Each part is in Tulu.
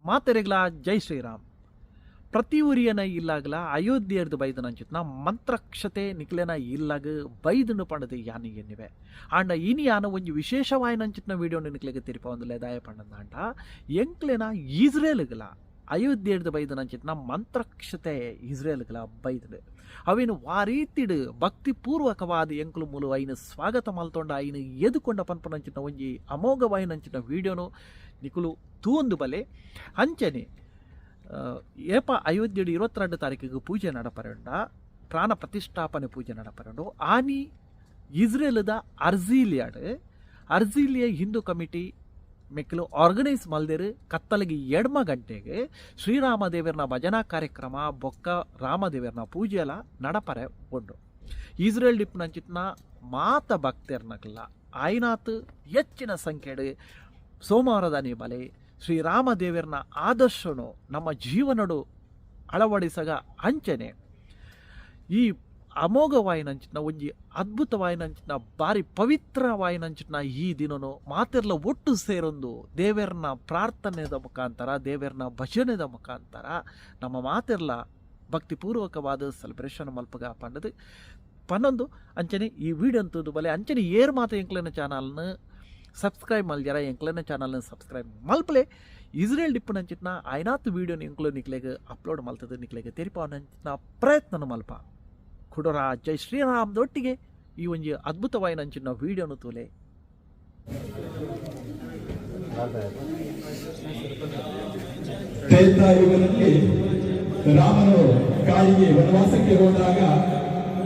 ಮಾತೆರೆಗ್ಲಾ ಜೈ ಶ್ರೀರಾಮ್. ಪ್ರತಿ ಊರಿಯನ ಇಲ್ಲಾಗಲ ಅಯೋಧ್ಯೆರ್ದು ಬೈದನಂಚಿತ್ನ ಮಂತ್ರಕ್ಷತೆ ನಿಕ್ಲೆನ ಇಲ್ಲಾಗ ಬೈದುಂಡು ಪಂಡದು ಯಾನ್ ಎನ್ನಿವೆ. ಆಂಡ ಇನಿ ಯಾನ ಒಂಜಿ ವಿಶೇಷವಾಯಿನಂಚಿತ್ನ ವೀಡಿಯೋನು ನಿಕ್ಲೆಗ್ ತೆರಿಪಾವೊಂದುಲ್ಲೆ. ದಾಯೆ ಪಂಡಂದಾಂಡ ಎಂಕ್ಲೆನ ಇಸ್ರೇಲ್ಗ್ಲ ಅಯೋಧ್ಯೆರ್ದು ಬೈದನಂಚಿತ್ನ ಮಂತ್ರಕ್ಷತೆ ಇಸ್ರೇಲ್ಗ್ಲ ಬೈದುಂಡು. ಅವೇನು ವಾ ರೀತಿಡ್ ಭಕ್ತಿಪೂರ್ವಕವಾದ ಎಂಕುಲು ಮೂಲು ಐನ್ ಸ್ವಾಗತ ಮಲ್ತೊಂಡ, ಐನ್ ಎದುಕೊಂಡ ಪನ್ಪುನಂಚಿನ ಒಂಜಿ ಅಮೋಘವಾಯಿನಂಚಿನ ವೀಡಿಯೋನು ನಿಕುಲು ತೂಂದು ಬಲೆ. ಅಂಚನೆ ಏಪ ಅಯೋಧ್ಯೆಡ್ 22 ತಾರೀಕಿಗೆ ಪೂಜೆ ನಡಪರೆಂಡ, ಪ್ರಾಣ ಪ್ರತಿಷ್ಠಾಪನೆ ಪೂಜೆ ನಡಪರೆಂಡು, ಆನಿ ಇಸ್ರೇಲ್ದ ಅರ್ಜೀಲಿಯಾಡ್ ಅರ್ಜೀಲಿಯ ಹಿಂದೂ ಕಮಿಟಿ ಮೆಕ್ಕಲು ಆರ್ಗನೈಸ್ ಮಲ್ದೇರು ಕತ್ತಲಿಗೆ 2 ಗಂಟೆಗೆ ಶ್ರೀರಾಮದೇವರನ ಭಜನಾ ಕಾರ್ಯಕ್ರಮ ಬೊಕ್ಕ ರಾಮದೇವರನ ಪೂಜೆಲ ನಡಪರೆ ಉಂಡು. ಇಸ್ರೇಲ್ ಡಿಪ್ನಂಚಿತ್ನ ಮಾತ ಭಕ್ತರ್ನಕಲ್ಲ ಆಯ್ನಾತ್ ಹೆಚ್ಚಿನ ಸಂಖ್ಯೆಡ್ ಸೋಮವಾರದಾನಿ ಬಲೆ ಶ್ರೀರಾಮದೇವರನ ಆದರ್ಶನು ನಮ್ಮ ಜೀವನಡು ಅಳವಡಿಸಗ. ಅಂಚನೆ ಈ ಅಮೋಘವಾಯಿನಂಚಿನ ಒಂಜಿ ಅದ್ಭುತವಾಯಿನಂಚಿನ ಬಾರಿ ಪವಿತ್ರವಾಯಿನಂಚಿನ ಈ ದಿನನು ಮಾತೆರ್ಲ ಒಟ್ಟು ಸೇರೊಂದು ದೇವೆರ್ನ ಪ್ರಾರ್ಥನೆದ ಮುಖಾಂತರ, ದೇವೆರ್ನ ಭಜನೆದ ಮುಖಾಂತರ ನಮ್ಮ ಮಾತೆರ್ಲ ಭಕ್ತಿಪೂರ್ವಕವಾದ ಸೆಲೆಬ್ರೇಷನ್ ಮಲ್ಪಗ ಪಂಡದು ಪನ್ನೊಂದು. ಅಂಚನೆ ಈ ವಿಡಿಯೋ ಅಂತದ್ದು ಬಲೆ. ಅಂಚನೆ ಏರ್ ಮಾತ ಎಂಕ್ಲೆನ ಚಾನಲ್ನ ಸಬ್ಸ್ಕ್ರೈಬ್ ಮಲ್ಜರ, ಎಂಕ್ಲೆನ ಚಾನಲ್ನ ಸಬ್ಸ್ಕ್ರೈಬ್ ಮಲ್ಪಲೆ. ಇಸ್ರೇಲ್ ಡಿಪ್ಪುನಂಚಿತ್ನ ಆಯ್ನಾತ್ ವೀಡಿಯೋ ಎಂಕ್ಲು ನಿಕ್ಲೆಗ್ ಅಪ್ಲೋಡ್ ಮಲ್ತದ ನಿಕ್ಲೆಗ್ ತೆರಿಪಾವನಂಚಿನ ಪ್ರಯತ್ನ ಮಲ್ಪ. ಕುಡೋರ ಜೈ ಶ್ರೀರಾಮ್ ದೊಟ್ಟಿಗೆ ಈ ಒಂಜಿ ಅದ್ಭುತವಾಯಿನಂಚಿನ ವೀಡಿಯೋನು ತೂಲೆ. ತ್ರೇತಾಯುಗದಲ್ಲಿ ರಾಮನು ಕಾಡಿಗೆ ವನವಾಸಕ್ಕೆ ಹೋದಾಗ,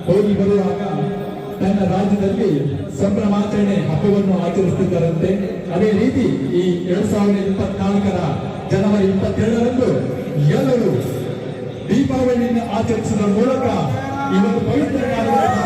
ಹೋಗಿ ಬರುವಾಗ ತನ್ನ ರಾಜ್ಯದಲ್ಲಿ ಸಂಭ್ರಮಾಚರಣೆ ಹಬ್ಬವನ್ನು ಆಚರಿಸುತ್ತಿದ್ದರಂತೆ. ಅದೇ ರೀತಿ ಈ 2024ರ ಜನವರಿ 22ರಂದು ಎಲ್ಲರೂ ದೀಪಾವಳಿಯನ್ನು ಆಚರಿಸುವುದರ ಮೂಲಕ ಈ ಒಂದು ಪವಿತ್ರ ಕಾರ್ಯವನ್ನು